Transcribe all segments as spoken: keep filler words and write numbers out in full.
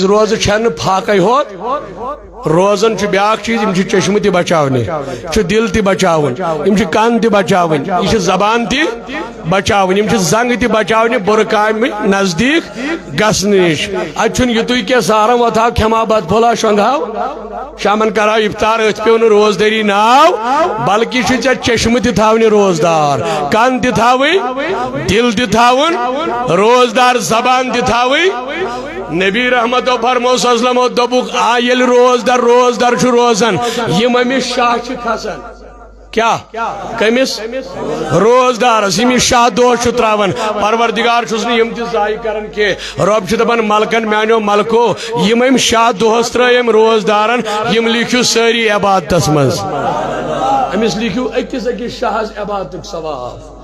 روزٕ چھنہٕ فاقے ہوت۔ روزن چھُ بیاکھ چیٖز، یِم چھِ چشمہٕ تہِ بچاونہِ، چھُ دِل تہِ بچاوُن، یِم چھِ کن تہِ بچاوٕنۍ، یہِ چھِ زبان تہِ بچاوٕنۍ، یِم چھِ زنٛگہٕ تہِ بچاونہِ بُرٕ کامہِ نزدیٖک گژھنہٕ نِش۔ اتہِ چھُنہٕ یُتُے کینٛہہ، سہرن وۄتھاو، کھٮ۪مہٕ ہا بتہٕ پھوٚلہ، شۄنٛگہٕ ہاو، شامن کرہاو افطار، أتھۍ پیوٚو نہٕ روزدٲری ناو، بلکہِ چھُ ژےٚ چشمہٕ تہِ تھاونہِ روزدار، کن تہِ تھاوٕنۍ، دِل تہِ تھاوُن روزدار، زبان تہِ تھاوٕنۍ۔ نبی رحمتو فرمو صلی اللہ علیہ وسلمو دوٚپُکھ، آ، ییٚلہِ روزدار روزدار چھُ روزان، یِم أمِس شاہ چھِ کھسان۔ کیٛاہ؟ کٔمِس؟ روزدارس۔ یِم یہِ شاہ دۄہس چھُ ترٛاوان، پروردگار چھُس نہٕ یِم تہِ ضایع کران کینٛہہ۔ رۄب چھُ دپان، ملکن میانیو ملکو، یِم أمۍ شاہ دۄہس ترٛٲے أمۍ روزدارن، یِم لیکھِو سٲری عبادتس منٛز۔ أمِس لیکھِو أکِس أکِس شاہس عبادتُک ثواب۔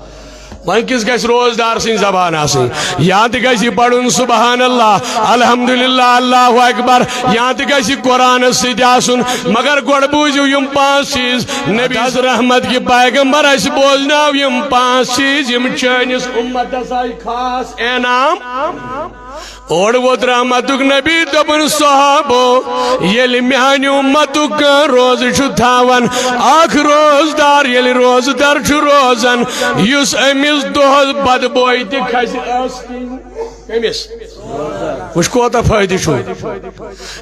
وۄنۍ کِس گژھِ روزدار سٕنٛز زبان آسٕنۍ؟ یا تہِ گژھِ یہِ پرُن، سبحان اللہ، الحمدللہ، اللہ اکبر، یا تہِ گژھِ یہِ قرآنس سۭتۍ آسُن۔ مگر گۄڈٕ بوٗزِو یِم پانٛژھ چیٖز۔ نبی رحمت کہِ پیغمبر اَسہِ بوزناو یِم پانٛژھ چیٖز، یِم چٲنِس اُمتس آیہِ خاص انعام۔ اورٕ ووت رحمتُک نبی، دوٚپُن، صحابو، ییٚلہِ میانہِ اُمتُک کانٛہہ روزٕ چھُ تھاوان، اکھ روزدار ییٚلہِ روزٕ دار چھُ روزان، یُس أمِس دۄہس بدبوے تہِ کھسہِ ٲس کِنۍ۔ کٔمِس؟ وٕچھ کوتاہ فٲیدٕ چھُ۔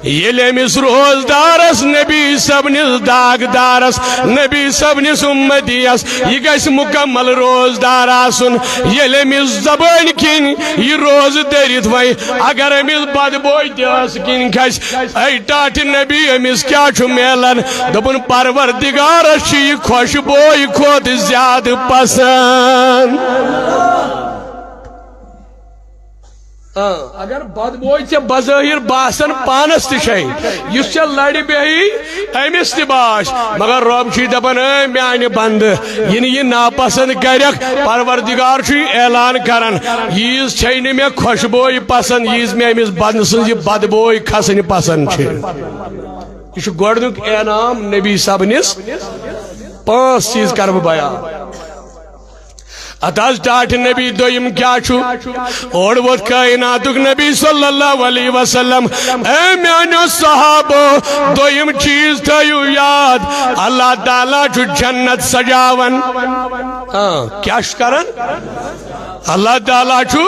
ییٚلہِ أمِس روزدارس، نبی صٲبنِس داغدارس، نبی صٲبنِس اُمتیس، یہِ گژھِ مُکمل روزدار آسُن۔ ییٚلہِ أمِس زبٲنۍ کِنۍ یہِ روزٕ دٔرِتھ وۄنۍ، اگر أمِس بدبوے تہِ ٲس کِنۍ کھسہِ، اے ٹاٹھہِ نبی، أمِس کیٛاہ چھُ میلان؟ دوٚپُن، پروردگارس چھِ یہِ خۄشبوے کھۄتہٕ زیادٕ پسند۔ آ، اگر بدبوے ژےٚ بظٲہر باسان پانس تہِ چھے، یُس ژےٚ لڑِ بیٚہی، أمِس تہِ باش، مگر رۄب چھُے دپان، اے میانہِ بندٕ، یہِ نہٕ یہِ ناپسند کرکھ، پروردگار چھُے اعلان کران، ییٖژ چھے نہٕ مےٚ خۄشبوے پسند، ییٖژ مےٚ أمِس بندٕ سٕنز یہِ بدبوے کھسٕنۍ پسند چھِ۔ یہِ چھُ گۄڈنیُک انعام نبی صٲبنِس۔ پانٛژھ چیٖز کرٕ بہٕ بیان۔ اتھ حظ ٹاٹھہِ نبی دوٚیِم کیٛاہ چھُ؟ اورٕ ووت کائناتُک نبی صلی اللہ علیہ وسلم۔ اے میانیو صحابو، دوٚیِم چیٖز تھٲیِو یاد، اللہ تعالیٰ چھُ جنت سجاوان۔ ہاں، کیٛاہ چھُ کران؟ اللہ تعالیٰ چھُ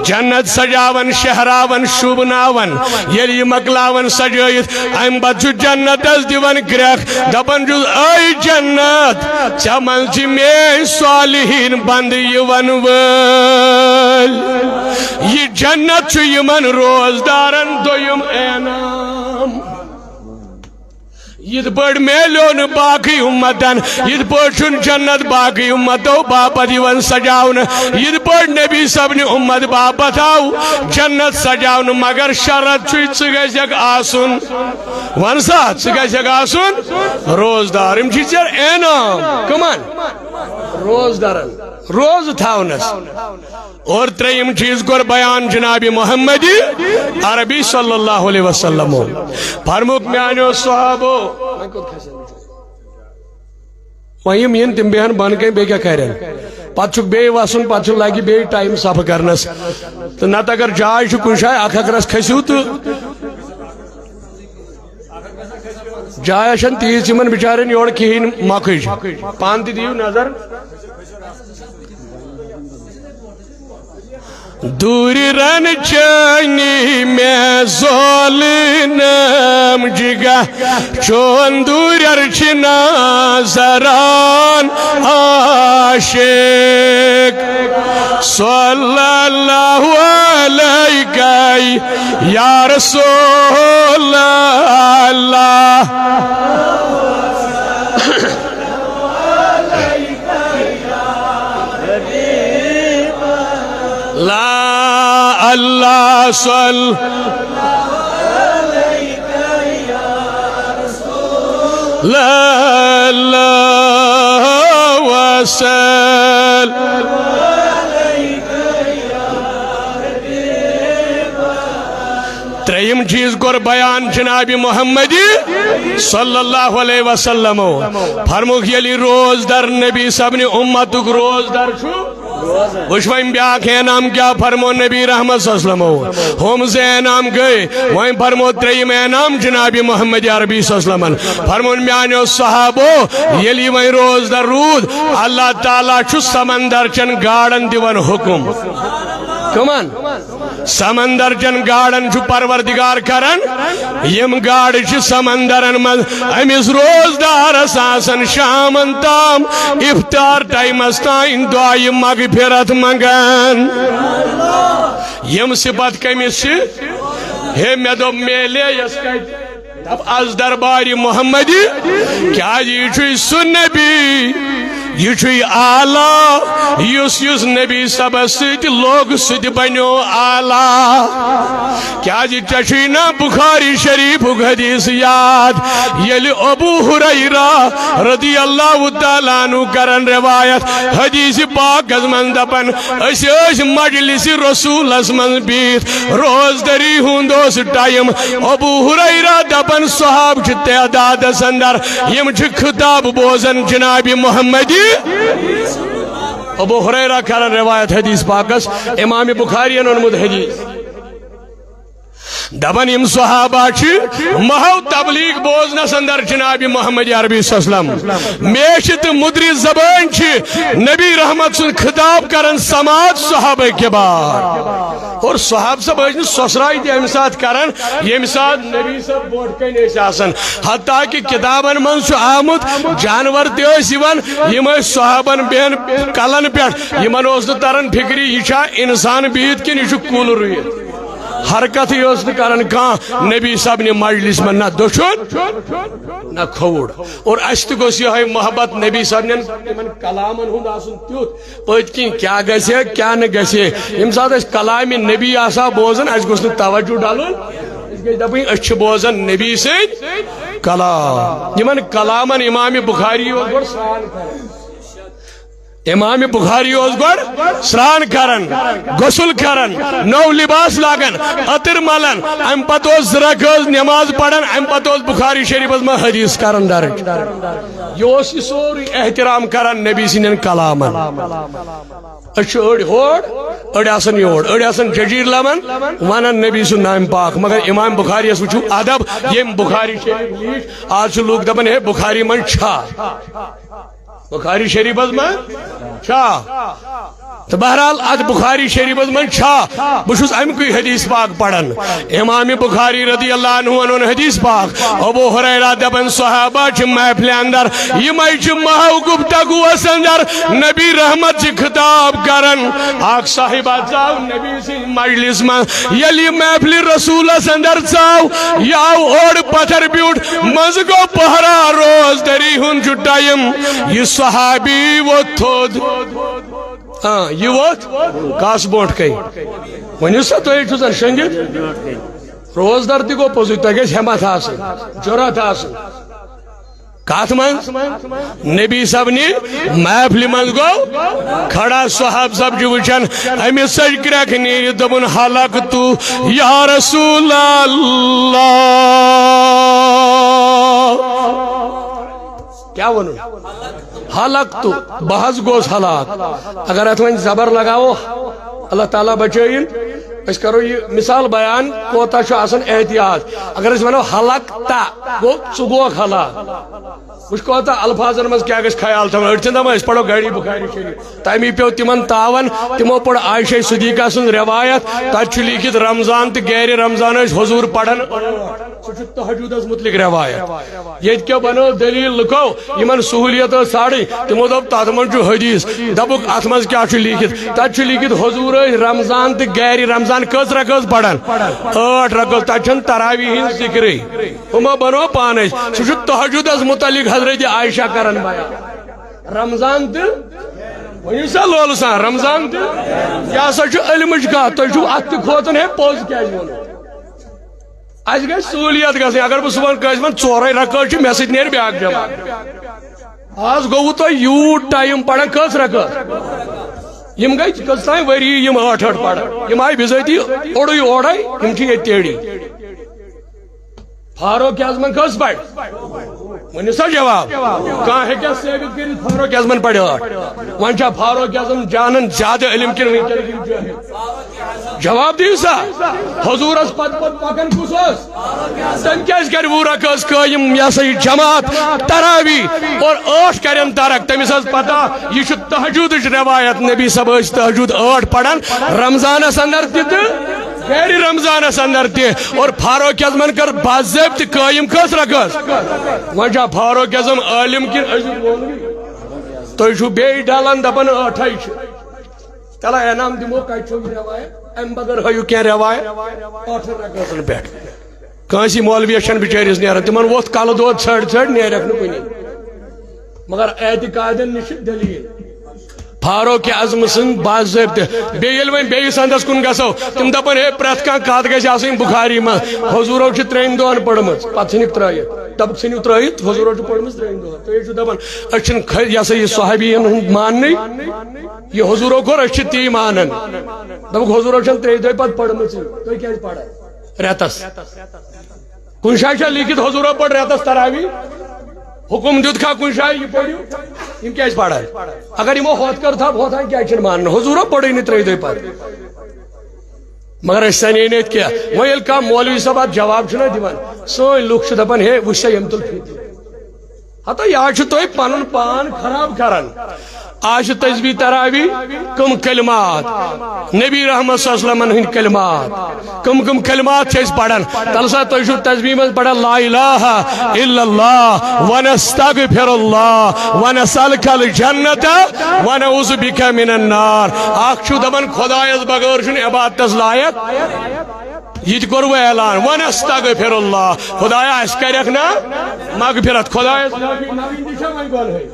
جنت سجاوان، شہراوان، شوٗبناوان۔ ییٚلہِ یہِ مۄکلاوان سجٲیِتھ، امہِ پتہٕ چھُ جنتس دِوان گرٛٮ۪کھ، دپان چھُس، اے جنت، ژےٚ منٛز چھِ میٲنۍ صالحیٖن بندٕ یِوان وٲلۍ۔ یہِ جنت چھُ یِمن روزدارن دوٚیِم انعام۔ یِتھ پٲٹھۍ میلیو نہٕ باقٕے اُمتن، یِتھ پٲٹھۍ چھُنہٕ جنت باقٕے اُمتو باپتھ یِوان سجاونہٕ، یِتھ پٲٹھۍ نبی صٲبنہِ اُمت باپتھ آو جنت سجاونہٕ، مگر شرط چھُے، ژٕ گژھکھ آسُن، وَن سا، ژٕ گژھکھ آسُن روزدار۔ یِم چھِ ژےٚ انعام۔ کٕمن؟ روزدارن۔ روزٕ تھاونس۔ اور ترٛیٚیِم چیٖز کوٚر بیان جناب محمد عربی صلی اللہ علیہ وسلم۔ فرموک میانیو صحابو، وۄنۍ یِم یِن تِم بیٚہن بۄنہٕ کَنۍ، بیٚیہِ کیٛاہ کَرن؟ پتہٕ چھُکھ بیٚیہِ وَسُن، پتہٕ چھُ لگہِ بیٚیہِ ٹایم صفہٕ کرنس۔ تہٕ نتہٕ اگر جاے چھُ کُنہِ جایہِ اکھ اکھ رَژھ کھٔسِو تہٕ جایا چھَنہٕ تیٖژ یِمن بِچارٮ۪ن یورٕ کِہیٖنۍ مۄکھٕج۔ پانہٕ تہِ دِیِو نظر۔ دوٗرِ رن چٲنی مےٚ زولنم جگہ، چون دوٗرٮ۪ر چھِ نظران عاشق۔ صلی اللہ علیک یا رسول اللہ۔ لا اللہ صلی لا اللہ وسلم۔ ترٛیٚیِم چیٖز کوٚر بیان جناب محمد صلی اللہ علیہ وسلم۔ فرموک، ییٚلہِ روزدار نبی صٲبنہِ اُمتُک روزدار چھُ، وٕچھ وۄنۍ بیٛاکھ انعام کیٛاہ فرمو نبی رحمت صلی اللہ علیہ وسلمو۔ ہُم زٕ انعام گٔے، وۄنۍ فرمو ترٛیٚیِم انعام جناب محمد عربی صلی اللہ علیہ وسلمن۔ فرمون میانیو صحابو، ییٚلہِ وۄنۍ روزدر روٗد، اللہ تعالیٰ چھُ سمندر چٮ۪ن گاڈن دِوان حُکم۔ کٕمن؟ سمندر چٮ۪ن گاڈن چھُ پروردگار کران، یِم گاڈٕ چھِ سمندرن منٛز أمِس روزدارس آسان شامن تام، افطار ٹایمس تام دعایہِ مغفرت منگان۔ یِم صفت کٔمِس چھِ؟ ہے، مےٚ دوٚپ، میلے یس کتہِ؟ دپ، از دربارِ محمدی، کیازِ یہِ چھُے سُہ نبی، یہِ چھُے اعلیٰ، یُس یُس نبی صٲبس سۭتۍ لوٚگ، سُہ تہِ بنیو اعلیٰ۔ کیازِ ژےٚ چھُے نا بخاری شریفُک حدیث یاد، ییٚلہِ ابو ہریرہ رضی اللہ تعالیٰ عنہ کرن روایت حدیث پاکس منٛز دپان، أسۍ ٲسۍ مجلس رسولس منٛز بِہِتھ، روزدری ہُنٛد اوس ٹائم۔ ابو ہریرہ دپان، صحاب چھِ تعدادس اندر، یِم چھِ خطاب بوزان جناب محمدی۔ ابو ہریرہ کران روایت حدیث پاکس، امام بخاری یَن اوٚنمُت حدیث۔ دپان، یِم صحابہ چھِ محو تبلیغ بوزنس اندر جناب محمد عربی صلی اللہ علیہ وسلم۔ میچھِ تہٕ مدری زبان چھِ نبی رحمت سُنٛد خطاب کران سماعت صحابہ کبار۔ اور صحابہ صٲب ٲسۍ نہٕ سۄسراے تہِ امہِ ساتہٕ کران، ییٚمہِ ساتہٕ نبی صٲب برونٛٹھ کنہِ ٲسۍ آسان۔ حتیٰ کہ کتابن منٛز چھُ آمُت، جانور تہِ ٲسۍ یِوان، یِم ٲسۍ صحابن بیہن کلن پٮ۪ٹھ، یِمن اوس نہٕ تران فکرِ، یہِ چھا انسان بِہِتھ کِنہٕ یہِ چھُ کُل رُوِتھ۔ حرکتٕے ٲس نہٕ کران کانٛہہ نبی صٲبنہِ مجلس منٛز، نہ دٔچھُن، نہ کھووُر۔ اور اسہِ تہِ گوٚژھ یِہوٚے محبت نبی صٲبنٮ۪ن تِمن کلامن ہُنٛد آسُن تیُتھ، پٔتۍ کِنۍ کیٛاہ گژھِ، کیٛاہ نہٕ گژھِ۔ ییٚمہِ ساتہٕ أسۍ کلامِ نبی آسو بوزان، اسہِ گوٚژھ نہٕ توجہ ڈلُن۔ أسۍ گٔژھۍ دپٕنۍ، أسۍ چھِ بوزان نبی سٕنٛدۍ کلام۔ یِمن کلامن امام بخاری اوس گۄڈٕ سرٛان کران۔ امام بخاری اوس گۄڈٕ سرٛان کران، غسل کران، نوٚو لباس لاگان، عطر ملان، امہِ پتہٕ اوس زٕ رکٲژ نماز پران، امہِ پتہٕ اوس بخاری شریفس منٛز حدیث کران درج۔ یہِ اوس یہِ سورُے احترام کران نبی سٕنٛدٮ۪ن کلامن۔ أسۍ چھِ أڑۍ ہور، أڑۍ آسان یور، أڑۍ آسان ججیٖر لمن، ونان نبی سُنٛد نام پاک، مگر امام بخاری یس وٕچھِو ادب، ییٚمۍ بخاری شریف لیٖچھ، آز چھِ لوٗکھ دپان، ہے، بخاری منٛز چھا؟ بخاری شریفس منٛز چھا؟ تہٕ بہرحال، اتھ بخاری شریفس منٛز چھا؟ بہٕ چھُس اَمہِ کُے حدیث پاک پران۔ امام بخاری رضی اللہ عنہ وَنُن حدیث پاک۔ ابو ہریرہ دپان، صحابہ چھِ محفلہِ اندر، یِمے چھِ محو گفتگوس اندر نبی رحمت چھِ خطاب کران۔ اکھ صاحب ژاو نبی سٕنٛدِ مجلس منٛز، ییٚلہِ یہِ محفلہِ رسولس اندر ژاو، یہِ آو اورٕ پتھر بیوٗٹھ، منٛزٕ گوٚو پہرا، روزدری ہُنٛد چھُ ٹایم۔ یہِ صحابی ووٚتھ تھوٚد۔ آ، یہِ ووٚتھ کس برونٛٹھ کَنہِ؟ ؤنِو سا، تُہۍ چھِو زن شٔنگِتھ۔ روزدر تہِ گوٚو پوٚزُے، تۄہہِ گژھِ ہمت آسٕنۍ، جرأت آسٕنۍ۔ کتھ منٛز؟ نبی صٲبنہِ محفلہِ منٛز گوٚو کھڑا، صحاب صٲب چھِ وٕچھان، أمِس سٕج کرٛٮ۪کھ نیٖرِتھ، دوٚپُن، ہلکت یا رسول اللہ۔ کیٛاہ ووٚنُن؟ ہلکت، بہٕ حظ گوس ہلاک۔ اگر اتھ وۄنۍ زبر لگاوو، اللہ تعالیٰ بچٲیِن، أسۍ کرو یہِ مثال بیان، کوتاہ چھُ آسان احتیاط۔ اگر أسۍ ونو ہلکت، گوٚو ژٕ گوکھ ہلاک۔ وٕچھ، کوتاہ الفاظن منٛز کیٛاہ گژھِ خیال تھاوُن۔ أڑۍ چھِنہٕ دپان، أسۍ پرو گرِ بخاری شریف۔ تمی پیوٚو تِمن تاون، تِمو پوٚر عائشہ صدیقہ سٕنٛز روایت۔ تتہِ چھُ لیٖکھِتھ، رمضان تہٕ غیر رمضان ٲسۍ حضور پران۔ سُہ چھُ تہجدس متعلق روایت۔ ییٚتہِ کیٛاہ بنٲو دٔلیٖل؟ لُکو یِمن سہوٗلیت ٲس ژھانٛڈٕنۍ، تِمو دوٚپ، تتھ منٛز چھُ حدیث۔ دوٚپُکھ، اتھ منٛز کیٛاہ چھُ لیٖکھِتھ؟ تتہِ چھُ لیٖکھِتھ، حضور ٲسۍ رمضان تہٕ غیر رمضان کٔژ رکٲژ پران؟ ٲٹھ رکٲژ۔ تتہِ چھنہٕ تراویح ہٕنٛز ذکرٕے۔ ہُمو بنوو پانے۔ سُہ چھُ تہجدس متعلق حضرت عائشہ کران بیان۔ رمضان تہٕ، ؤنِو سا لولہٕ سان، رمضان تہٕ، یہِ ہسا چھُ علمٕچ کتھ۔ تُہۍ چھِو اتھ تہِ کھوژان، ہے، پوٚز کیٛازِ ووٚنُکھ؟ اسہِ گژھِ سہوٗلیت گژھٕنۍ۔ اگر بہٕ صُبحن کٲنٛسہِ ونہٕ، ژورے رکٲژ چھِ، مےٚ سۭتۍ نیرِ بیٛاکھ جماعت۔ آز گوٚوٕ تۄہہِ یوٗت ٹایم پران، کٔژ رکٲژ؟ یِم گٔے کٔژ تام ؤری یِم ٲٹھ ٲٹھ پران۔ یِم آیہِ بِذٲتی اوٚڑُے اورے، یِم چھِ ییٚتہِ تہِ أڑی۔ فاروق اعظمن کٔژ پرِ؟ ؤنِو سا جواب۔ کانٛہہ ہیٚکیٛاہ ثٲبت کٔرِتھ فاروق اعظمن پرِ ٲٹھ؟ وۄنۍ چھا فاروق اعظم جانان زیادٕ علم کِنہٕ وٕنکیٚن یِم جٲہِل؟ جواب دِیِو سا۔ حضورس پتہٕ پتہٕ پکان کُس اوس؟ تٔمۍ کیٛازِ کرِ وُہ رکٲژ قٲیِم، یہِ ہسا یہِ جماعت، تراوی، اور ٲٹھ کرن ترک؟ تٔمِس ٲس پتہ یہِ چھُ تہجدٕچ روایت، نبی صٲب ٲسۍ تہجد ٲٹھ پران رمضانس اندر تہِ تہٕ غیر رمضانس اندر تہِ، اور فاروق اعظمن کٔر باضٲبطہٕ قٲیِم کٔژ رکٲژ؟ وۄنۍ چھا فاروق اعظم عٲلِم کِنہٕ أزیُک مولوی؟ تُہۍ چھِو بیٚیہِ ڈلان، دپان ٲٹھے چھِ۔ تلہ انعام دِمو، کتہِ چھو یہِ روایت؟ امہِ بغٲر ہٲیِو کینٛہہ روایت۔ ٲٹھن رکٲژن پٮ۪ٹھ۔ کٲنٛسی مولویس چھنہٕ بِچٲرِس نیران، تِمن ووٚتھ کلہٕ دود ژھٔڑ ژھٔڑ، نیرکھ نہٕ کُنی۔ مگر اعتقادن نِش چھِ دٔلیٖل۔ فاروق اعظم سٕنٛز باضٲبطہٕ۔ بیٚیہِ ییٚلہِ وۄنۍ بیٚیِس اندس کُن گژھو، تِم دپان، ہے، پرٛٮ۪تھ کانٛہہ کتھ گژھِ آسٕنۍ بخاری منٛز۔ حضوٗرو چھِ ترٛٮ۪ن دۄہن پٔرمٕژ، پتہٕ ژھٕنِکھ ترٲیِتھ۔ دپ، ژھٕنِو ترٲیِتھ، حضوٗرو چھِ پٔرمٕژ ترٛٮ۪ن دۄہن۔ تُہۍ ٲسِو دپان، أسۍ چھِنہٕ خ-، یہِ ہسا یہِ صحابیٖین ہُنٛد ماننٕے۔ یہِ حضوٗرو کوٚر، أسۍ چھِ تی مانان۔ دوٚپُکھ، حضوٗرو چھَنہٕ ترٛیٚیہِ دۄہہِ پتہٕ پٔرمٕژٕے، تُہۍ کیٛازِ پران رٮ۪تس؟ کُنہِ جایہِ چھا لیٖکھِتھ حضوٗرو پٔر رٮ۪تس تراوی؟ حُکُم دیُت کھا کُنہِ جایہِ یہِ پٔرِو؟ یِم کیٛازِ پران؟ اگر یِمو ہۄتھ کٔر تھپھ، ہۄتھ ہن کیٛازِ چھِنہٕ مانان؟ حضوٗرو پٔرٕے نہٕ ترٛیٚیہِ دۄہہِ پتہٕ۔ مگر أسۍ سنے نہٕ أتھۍ کینٛہہ۔ وۄنۍ ییٚلہِ کانٛہہ مولوی صٲب اتھ جواب چھُنہ دِوان، سٲنۍ لُکھ چھِ دپان، ہے، وٕچھ سا، ییٚمۍ تُل فِتنہٕ۔ ہتا، یہِ حظ چھُ تُہۍ پنُن پان خراب کران۔ آز چھِ تسبیح تراوی کم کلمات، نبی رحمت صلی اللہ علیہ وسلمن ہٕنٛدۍ کلمات، کم کم کلمات چھِ أسۍ پران؟ تلہٕ سا، تُہۍ چھِو تسبیح منٛز پران لا الہ الا اللہ، ونستغفر اللہ، ونسألک الجنت، ونعوذ بک من النار۔ اکھ چھُو دپان خدایس بغٲر چھُنہٕ عبادتس لایق، یہِ تہِ کوٚروٕ اعلان، ونستغفر اللہ، خدایا، اَسہِ کَرٮ۪کھ نا مغفرت، خدایَس معٲفی منٛگٕنۍ تہِ چھا وۄنۍ گۄنہٕے؟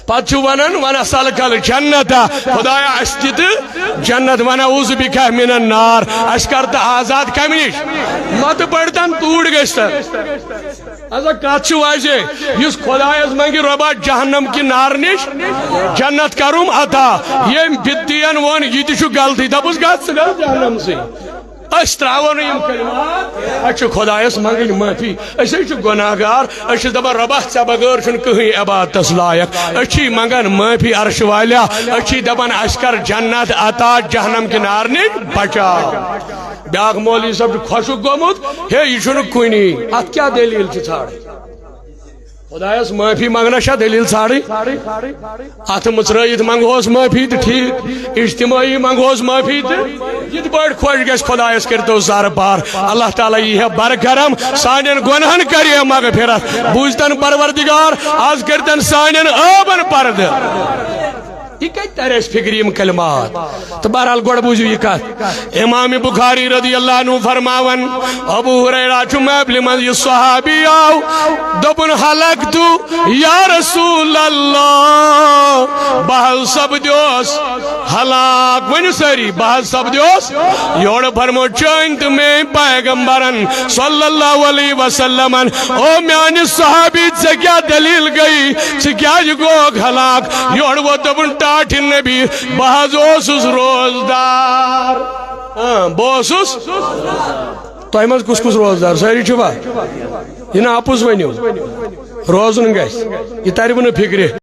پتہٕ چھُ وَنان، ونسألک الجنت، خدایا، اَسہِ دِ تہٕ جنت، ونعوذ بک من النار، اَسہِ کر تہٕ آزاد کَمہِ نِش؟ مَتہٕ پٔرۍتَن توٗرۍ گٔژھۍتَن۔ اَزا کَتھ چھِ واضح، یُس خدایَس منٛگہِ رۄبا جہنم کہِ نارٕ نِش جنت کَرُم عطا، ییٚمۍ بدعین ووٚن، یہِ تہِ چھُ غلطی، دَپُس، گژھ ژٕ گژھ جہنمسٕے۔ أسۍ ترٛاوو نہٕ یِم کلمات، اَسہِ چھُ خۄدایَس منٛگٕنۍ معٲفی۔ أسۍ حظ چھِ گۄناہ گار، أسۍ چھِ دَپان، رۄبا، ژےٚ بغٲر چھُنہٕ کٕہٕنۍ عبادتَس لایق۔ أسۍ چھِ منٛگان معٲفی عرش والیا، أسۍ چھِ دَپان، اَسہِ کر جنت عطا، جہنم کہِ نارٕ نِش بچاو۔ بیٛاکھ مولوی صٲب چھُ خۄشک گوٚمُت، ہے، یہِ چھُنہٕ کُنی، اَتھ کیٛاہ دٔلیٖل چھِ ژھانٛڈٕنۍ؟ خدایس معٲفی منگنس چھا دٔلیٖل ژھانٛڈٕنۍ؟ اتھٕ مٕژرٲیِتھ منگہوس معٲفی تہٕ ٹھیٖک، اجتمٲعی منگہوس معٲفی تہٕ یِتھ پٲٹھۍ خۄش گژھِ خدایس کٔرۍتو زارٕ پار۔ اللہ تعالیٰ یی ہے بر کرم، سانٮ۪ن گۄنہن کرِ ہے مغفرت۔ بوٗزتن پروردگار، از کٔرۍتن سانٮ۪ن عٲبن پردٕ۔ یہِ کتہِ ترِ اَسہِ فِکرِ یِم کلمات؟ تہٕ بہرحال گۄڈٕ بوٗزِو یہِ کتھ۔ امام بخاری رضی اللہ عنہ فرماوان، ابو ہریرہ چھُ محفلہِ منٛز، یہِ صحابی آو، دوٚپُن، ہلکت یا رسول اللہ، بہٕ حظ سپدیوس ہلاک۔ ؤنِو سٲری، بہٕ حظ سپدیوس۔ یورٕ فرمو چٲنۍ تہٕ میٲنۍ پیغمبرن صلی اللہ علیہ وسلمن، او میانہِ صحابی، ژےٚ کیٛاہ دٔلیٖل گٔیی؟ ژٕ کیٛازِ گوکھ ہلاک؟ یورٕ ووت دوٚپُن ٹاٹھہِ نبی، بہٕ حظ اوسُس روزدار۔ ہاں، بہٕ اوسُس۔ تۄہہِ منٛز کُس کُس روزدار؟ سٲری چھِوا؟ یہِ نہٕ اَپُز ؤنِو۔ روزُن گژھِ۔ یہِ تَرِ وٕ نہٕ فِکرِ۔